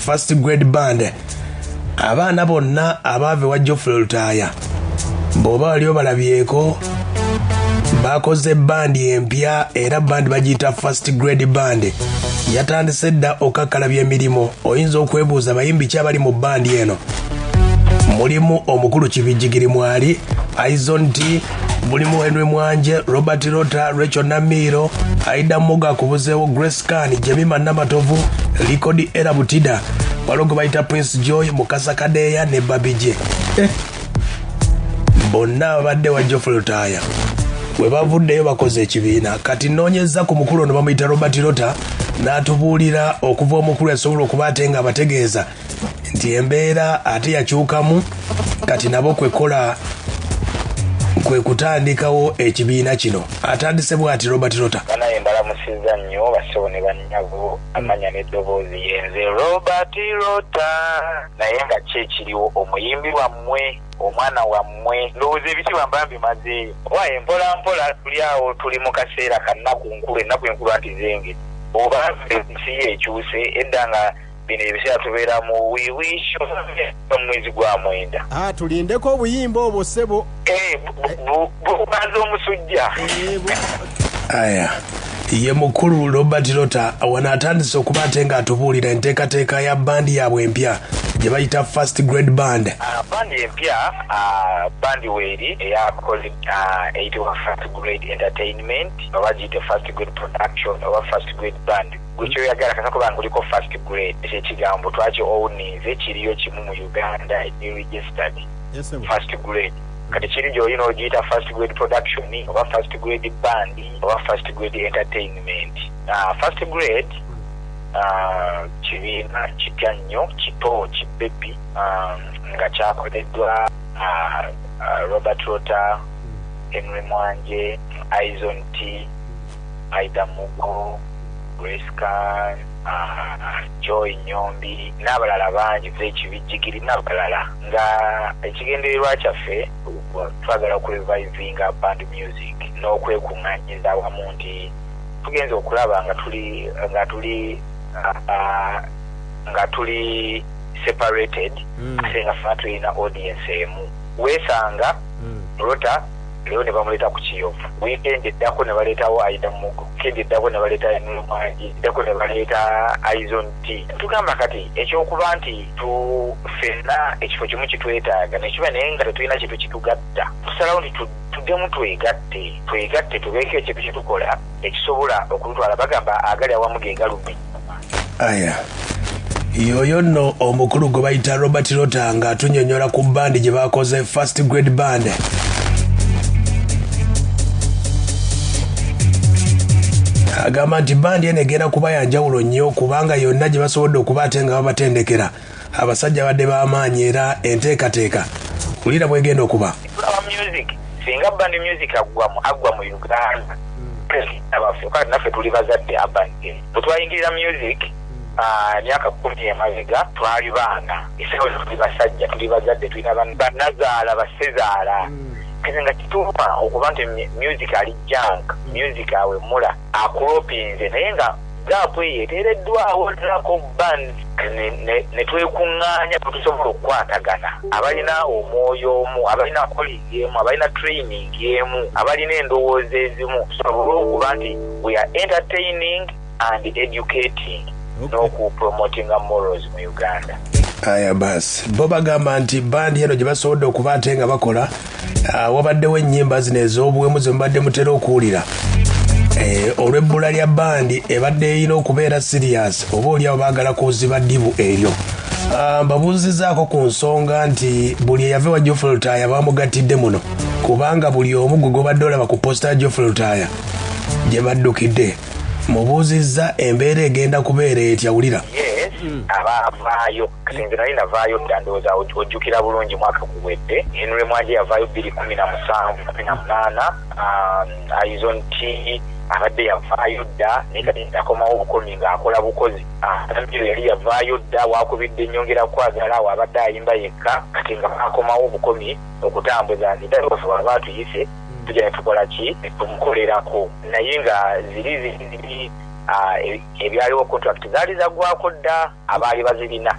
First Grade Band. Abaana bonna abaava ewa Geoffrey Lutaaya bw'oba wali obalabyeko, bakoze bandi empya era bandi bagiyita First Grade Band. Yatandise dda okakkalabya emirimu. Oyinza okwebuuza bayimbi ki abali mu bandi eno. Mulimu omukulu Kibijjigiri mwali, Aizon T, mulimu Henry Mwanje, Robert Rota, Rachel Namiiro, Aida Muga akubuzeewo, Grace Khan, Jemima Namatovu, Likodi Era Butida, waliwo gwe bayita Prince Joy, Mukasa Kadeya ne Babije. Bonna babadde wa Geoffrey Lutaaya we bavuddeyo bakoze ekibiina. Kati nnoonyezza ku mukulu ono bamuyita Robert Rota, n'atubuulira okuva omukulu yasobola okuba ate nga abategeeza nti embeera ate yakyukamu, kati nabo kwekola kwe kutandikawo ekibiina kino. Atandise bw'ati Robert Rota. Banaye mbalamusizza nnyo bassebo ne bannyabo, amanya n'eddoboozi yenze Robert Rota. Naye nga ki ekiriwo, omuyimbi wammwe, omwana wammwe, ndowooza ebitiibwa mba mbimazeeyo. Oba mpola mpola tuli awo, tuli mu kaseera ka nnaku nkulu, ennaku enkulu anti zenge. Oba ensi ekyuse, edda nga bino ebiseera tubeera mu we wish mu mwezi gwa 9. Tulindeko obuyimba obwo ssebo. Bubanza omusujja. Aya, ye mukulu Robert Rota wano atandise okuba ate ng'atubuulira enteekateeka ya bandi yaabwe empya gye bayita First Grade Band. Bandi empya, bandi weeri eyitibwa First Grade Entertainment, oba giyite First Grade Production oba First Grade Band, gwe kyoyagala kasa kuba kuliko First Grade. Ekyo ekigambo twaki owninze, kiriyo kimu mu Uganda registered First Grade. Kati kiri gy'olina ogiyita First Grade Production oba First Grade Band oba First Grade Entertainment. First Grade kibiina kipya nnyo, kito kibebi, nga kyakoleddwa Robert Rota, Henry Mwanje, Aizon T, Aida Mugo, Grace Khan, Joy Nyombi n'abalala bangi, z'ekibijjigiri n'abalala. Nga ekigendererwa kyaffe twagala okurevivinga band music n'okwekuŋŋaanyiza awamu, nti tugenza okulaba nga tuli separated, ate nga ffena tulina audience emu. Weesanga Rota leero ne bamuleeta ku Kiyovu, weekend eddako ne baleetawo Aida Mugo, weekend eddako ne baleeta Mwangi, eddako ne baleeta Aizon T. Tugamba kati ekyokuba nti tu ffenna ekifo kimu kitwetaaga nekiba, naye nga tetulina kintu kitugatta, tusalawo nti tuddemu twegatte, tubeeko ekintu kyetukola ekisobola okututwala. Bagamba agali awamu ge galume. Aya, yoyo nno omukulu gwe bayita Robert Rota ng'atunyonnyola ku bandi gye bakoze, First Grade Band. Agamba nti bandi eno egenda kuba ya njawulo nnyo kubanga yonna gye basobodde okuba ate nga babatendekera abasajja badde b'amaanyi, era enteekateeka wulira bwegenda okuba. Tulaba music, singa band music aggwa mu Uganda abaffe, kati naffe tuli bazadde urban bwe twayingirira music emyaka 10 emabega twali baana, esawa tuli basajja, tuli bazadde, tulina bannazaala, bassezaala. Kati nga kituuma okuba nti music ali junk, music awemula akulopinze, naye nga gap eyo eteereddwawo lack of bands. Ne twekuŋŋaanya tusobola okukwatagana, abalina omwoyo omu, abalina calling emu, abalina training emu, abalina endowooza ezimu, tusobole okuba nti we are entertaining and educating n'okupromotinga morals mu Uganda. Aya basi, bo bagamba nti bandi eno gye basobodde okuba ate nga bakola, wabaddewo ennyimba zino ez'obuwemu ze mubadde mutera okuwulira. Olw'ebbula lya bandi ebadde erina okubeera serious, oba oliawo baagala kuziba ddibu eryo. Mbabuuzizaako ku nsonga nti buli eyava ewa Geoffrey Lutaaya bamugattidde muno, kubanga buli omu gwe gobadde olaba ku poster ya Geoffrey Lutaaya gye baddukidde. Mubuuzizza embeera egenda kubeera etya, wulira. Yes, aba avaayo. Kati nze nali navaayo dda, ndowooza ojjukira bulungi mwaka guwedde Henry Mwanje yavaayo 2017, 18. Aizon T abadde yavaayo dda, naye kati akomawo obukomi ng'akola bukozi. Namiro yali yavaayo dda, wakubidde ennyongera kwagala awo abadde ayimba yekka, kati nga bakomawo obukomi okutambuza. Nti ddala waffe waba atuyise tujja ne tukola ki, ne tumukolerako, naye nga ziri ziri ziri. Ebyaliwo, contract zaali zaggwako dda, abaali bazirina.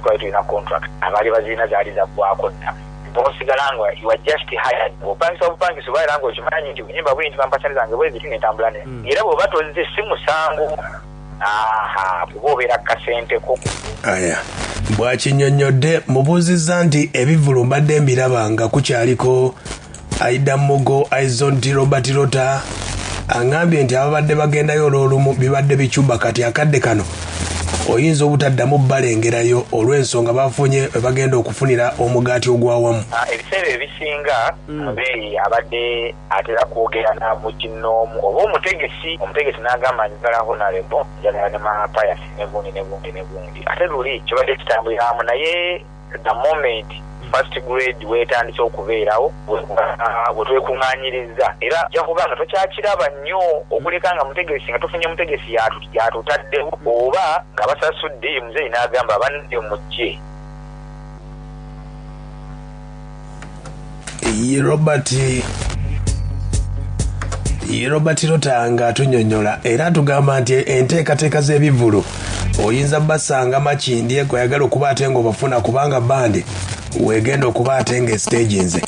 Twali tulina contract, abaali bazirina zaali zaggwako dda. Osigala nga you are just hired, opangisa obupangisa, oba era nga okimanyi nti bunyimba bwinti, bampasani zange bweziti, nentambula ne era bw'oba tozze si musango, aha, kuba obeera kasenteko. Aya, bwakinyonnyodde. Mubuuzizza nti ebivvulu mbadde mbiraba nga kukyaliko Aida Mugo, Aizon, Robert Rota. Aŋŋambye nti ababadde bagendayo olw'olumu bibadde bicuba. Kati akadde kano oyinza obutaddamu balengerayo olw'ensonga bafunye we bagenda okufunira omugaati ogwawamu. Ebiseera ebisinga mubeeyi abadde atera kwogera namukinoomu oba omutegesi. Omutegesi n'agamba, "Njagala Honorable, njagala ne Mapayasi, ne gundi ne gundi ne gundi." Ate luli kibadde kitambuliramu, naye the moment First Grade weetandise okubeerawo, wetwekuŋŋaanyiriza, era ojja kuba nga tokyakiraba nnyo okuleka nga mutegesi, nga tufunye mutegesi yatutaddewo oba nga basasudde muzeeyi n'agamba, "Banne, mujje." Ye Robert Rota nga atunyonnyola era atugamba nti enteekateeka z'ebivvulu oyinza basanga Makindye gweyagala okuba ate nga obafuna, kubanga bandi wegenda okuba ate nga esitaginze.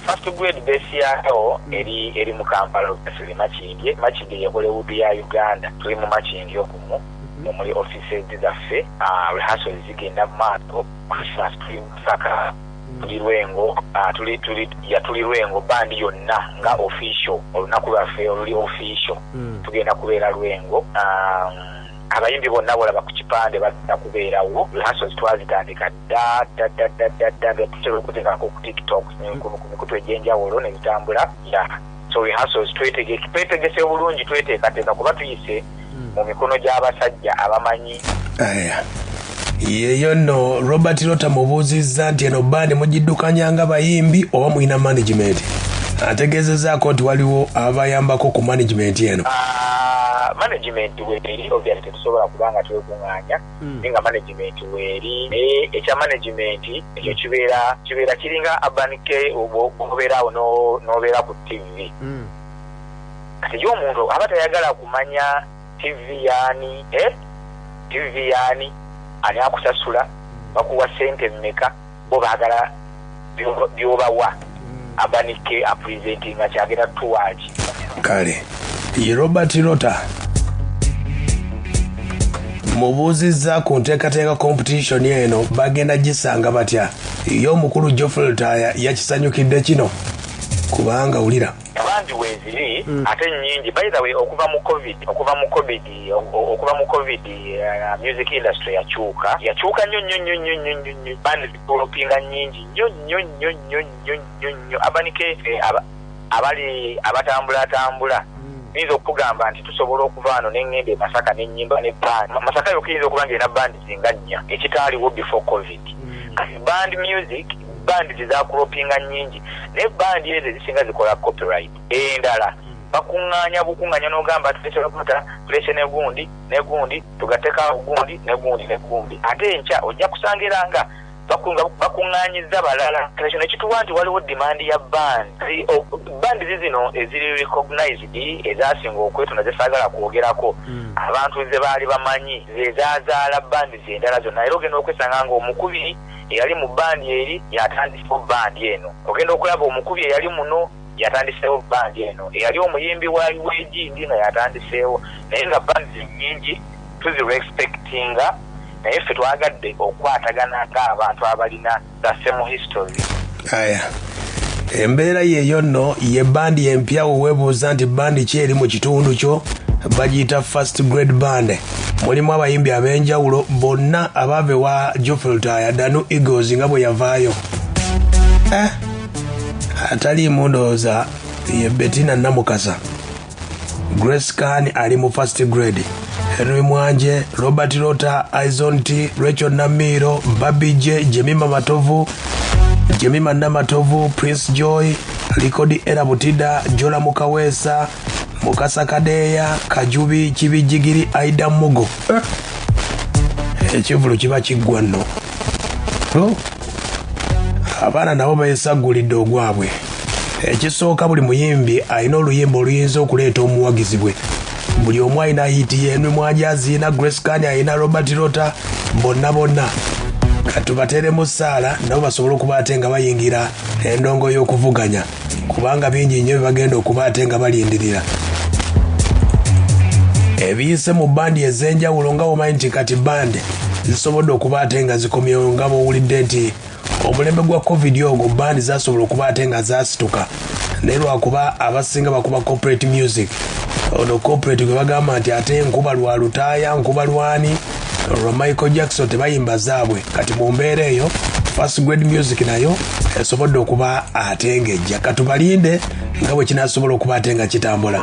First Grade base yayo eri mu Kampala, obviously Makindye. Makindye ye Hollywood ya Uganda. Tuli mu Makindye okumu omuli offices zaffe. Rehearsals zigenda mu maaso. Christmas tuli Masaka, tuli Lwengo, tuli ya tuli Lwengo. Bandi yonna nga official, olunaku lwaffe oluli official tugenda kubeera Lwengo. Abayimbi bonna bolaba ku kipande bagenda kubeerawo. Rehearsals twazitandika dda dda dda dda dda dda, nga tutera okuteekako ku TikTok, ku mikutu egy'enjawulo ne zitambula. Ya, so rehearsals twetegese bulungi, tweteekateeka kuba tuyise mu mikono gy'abasajja abamanyi. Aya, yeyo nno Robert Rota. Mubuuzizza nti eno bandi mugiddukanya nga bayimbi oba mulina management? Ategeezezaako nti waliwo ababayambako ku management eno. Management weeri, obviously tetusobola kubanga twekuŋŋaanya, naye nga management weeri. Naye ekya management ekyo kibeera kiringa Urban K, obeera awo n'obeera ku TV. Kati ye omuntu aba tayagala kumanya TV yaani, TV yaani, ani akusasula, bakuwa sente mmeka. Bo baagala byobawa. Urban K apresentinga kyagenda tuwaaki. Kale ye Robert Rota. Mubuuzizza ku nteekateeka, competition eno bagenda gisanga batya? Ye omukulu Geoffrey Lutaaya yakisanyukidde kino kubanga wulira. Bandi weeziri ate nnyingi. By the way, okuva mu COVID, music industry yakyuka, yakyuka nnyo nnyo nnyo nnyo nnyo nnyo nnyo. Bandi zidropinga nnyingi nnyo nnyo nnyo nnyo nnyo nnyo nnyo. Urban K abali abatambulatambula, nyinza okugamba nti tusobola okuva wano neŋŋenda e Masaka nenyimba ne band. Masaka yokka eyinza okuba nga erina bandi zinga nnya, ekitaaliwo before COVID. Kati band music, bandi tezakulopinga nnyingi, naye bandi ezo ezisinga zikola copyright. Endala bakuŋŋaanya bukuŋŋaanya, n'ogamba tulese Robota, tulese ne gundi ne gundi, tugatteko gundi ne gundi ne gundi, ate enkya ojja kusanga era nga bakuŋŋaanyiza balala. Kati kino kituwa nti waliwo demand ya band. Band zizino eziri recognized, ezasinga okwetonda, zesaagala kwogerako, abantu ze baali bamanyi, zezazaala bandi zendala zonna. Era ogenda okwesanga nga omukubi eyali mu bandi eri yatandisewo bandi eno, ogenda okulaba omukubi eyali muno yatandisewo bandi eno, eyali omuyimbi wegindi nga yatandiseewo. Naye nga bandi nyingi tuzirespectinga, naye ffe twagadde okukwatagana ng'abantu abalina the same history. Aya, embeera yeeyo nno ye bandi empya. Weweebuuza nti bandi ki eri mu kitundu kyo, bagiyita First Grade Band. Mulimu abayimbi ab'enjawulo bonna abaava ewa Geoffrey Lutaaya, Danu Eagles, nga bwe yavaayo. Ataliimu ndowooza ye Betina Namukasa. Grace Kan ali mu First Grade, Henry Mwanje, Robert Rota, Izon T, Rachel Namiro, Babi J, Jemima Matovu, Jemima Namatovu, Prince Joy, Likodi Era Butida, Jola Mukaweesa, Mukasa Kadeya, Kajubi Kibijigiri, Aida Mugo. Ekivulu kiba kiggwa nno. Oh. Abaana nabo beesaggulidde ogwabwe. Ekisooka, buli muyimbi alina oluyimba oluyinza okuleeta omuwagizi bwe. Buli omu alina hit ye. Henry Mwanje aziina, Grace Khan alina, Robert Rota, bonna bonna. Katubateremu saala nabo basobole okuba ate nga bayingira endongo y'okuvuganya, kubanga bingi nnyo byebagenda okuba ate nga balindirira ebiyise mu bandi ez'enjawulo. Nga bwomanyi nti kati bandi zisobodde okuba ate nga zikomyewo, nga bwowulidde nti omulembe gwa COVID ogwo bandi zasobola okuba ate nga zasituka, naye lwakuba abasinga bakuba corporate music. Ono corporate gwe bagamba nti ate nkuba lwa Lutaaya, nkuba lwani, lwa Michael Jackson, tebayimba zaabwe. Kati mu mbeera eyo first grade music nayo esobodde okuba ate ng'ejja. Katubalinde nga bwe kinasobola okuba ate nga kitambula.